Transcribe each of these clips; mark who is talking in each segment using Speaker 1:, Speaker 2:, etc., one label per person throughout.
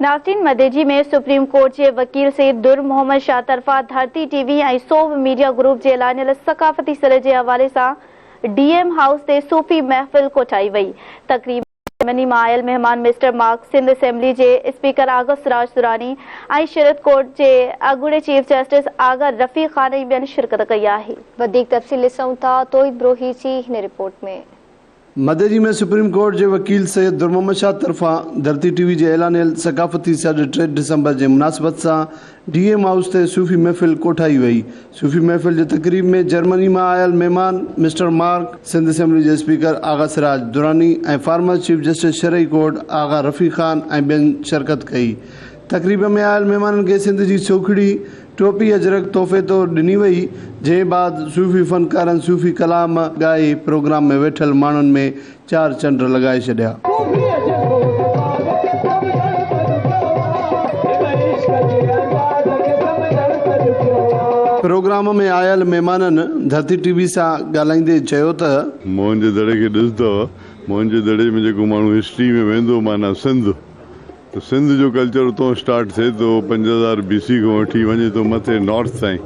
Speaker 1: ناظرين Madeji ۾ supreme court جي وڪيل سيد در محمد شاهه طرفان ڌرتي ٽي وي ۽ سوڀ ميڊيا گروپ جي اعلانيل ثقافتي سڏ جي حوالي سان ڊي ايم هائوس تي صوفي محفل ڪوٺائي وئي. تقريب ۾ جرمني مان آيل مهمان مسٽر مارڪ، سنڌ اسيمبلي جي اسپيڪر آغا سراج دراني ۽ شريعت ڪورٽ جي اڳوڻي چيف جسٽس آغا رفيق خان ۽ ٻين شرڪت ڪئي آهي.
Speaker 2: وڌيڪ تفصيل ڏسون ٿا توحيد بروهي جي هن رپورٽ ۾.
Speaker 3: مدئجي ۾ سپريم ڪورٽ جي وڪيل سيد در محمد شاهه طرفان ڌرتي ٽي وي جي اعلانيل ثقافتي سڏ 3 ڊسمبر جي مناسبت سان ڊي ايم هائوس تي صوفي محفل ڪوٺائي وئي. صوفي محفل جي تقريب ۾ جرمني مان آيل مهمان مسٽر مارڪ، سنڌ اسيمبلي جي speaker Agha Siraj Durrani ۽ former chief justice شرعي ڪورٽ آغا رفيق خان ۽ ٻين شرڪت ڪئي. تقريب ۾ آيل مهمانن کي سنڌ جي سوکڙي، ٽوپي اجرڪ تحفي طور ڏني وئي، جنهن بعد صوفي فنڪارن صوفي ڪلام ڳائي پروگرام ۾ ويٺل ماڻهن ۾ چار چنڊ لڳائي ڇڏيا. پروگرام ۾ آيل مهمانن ڌرتي ٽي وي سان ڳالهائيندي چيو ته.
Speaker 4: موهن جي دڙي کي ڏسندؤ، موهن جي دڙي ۾ جيڪو ماڻهو هسٽري ۾ ويندو معنيٰ سنڌ ته سنڌ جو ڪلچر اتان اسٽارٽ ٿئي ٿو 5000 بي سي کان وٺي وڃي ٿو مٿي نارٿ تائين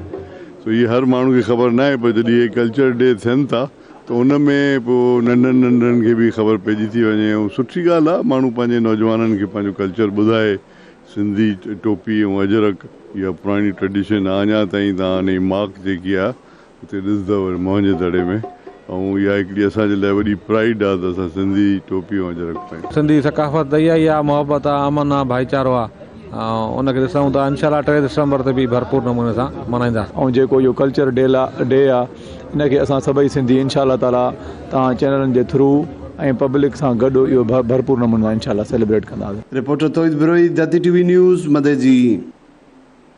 Speaker 4: سو هي هر ماڻهو کي خبر ناهي پر جڏهن هي ڪلچر ڊي ٿين ٿا ته ان ۾ پوء ننڍن ننڍن کي به خبر پئجي ٿي وڃي ۽ سٺي ڳالهه آهي ماڻهو پنهنجي نوجوانن کي پنهنجو ڪلچر ٻڌائي سنڌي ٽوپي ۽ اجرڪ اها پراڻي ٽريڊيشن آهي اڃا تائين تهان هن جي مارڪ جيڪي آهي اتي ڏسندؤ وري موهن جي دڙي ۾ ۽ اها هڪڙي اسان جي لاء وڏي پرائيڊ آ ته اسان سنڌي ٽوپي ۽ اجرڪ پايون.
Speaker 5: سنڌي ثقافت ته اها ئي آ، محبت آ، امن آ، ڀائيچارو آ ۽ ان کي ڏسون ٿا انشاء الله 3 ڊسمبر تي به ڀرپور نموني سان ملهائينداسين.
Speaker 6: ۽ جيڪو اهو ڪلچر ڊي لا ڊي آ ان کي اسان سڀئي سنڌي انشاء الله تعالي توهان چينلن جي ٿرو ۽ پبلڪ سان گڏ اهو ڀرپور نموني سان انشاء الله سيليبريٽ ڪنداسين.
Speaker 3: Reporter Tauheed Brohi, Dharti T V news, Madeji.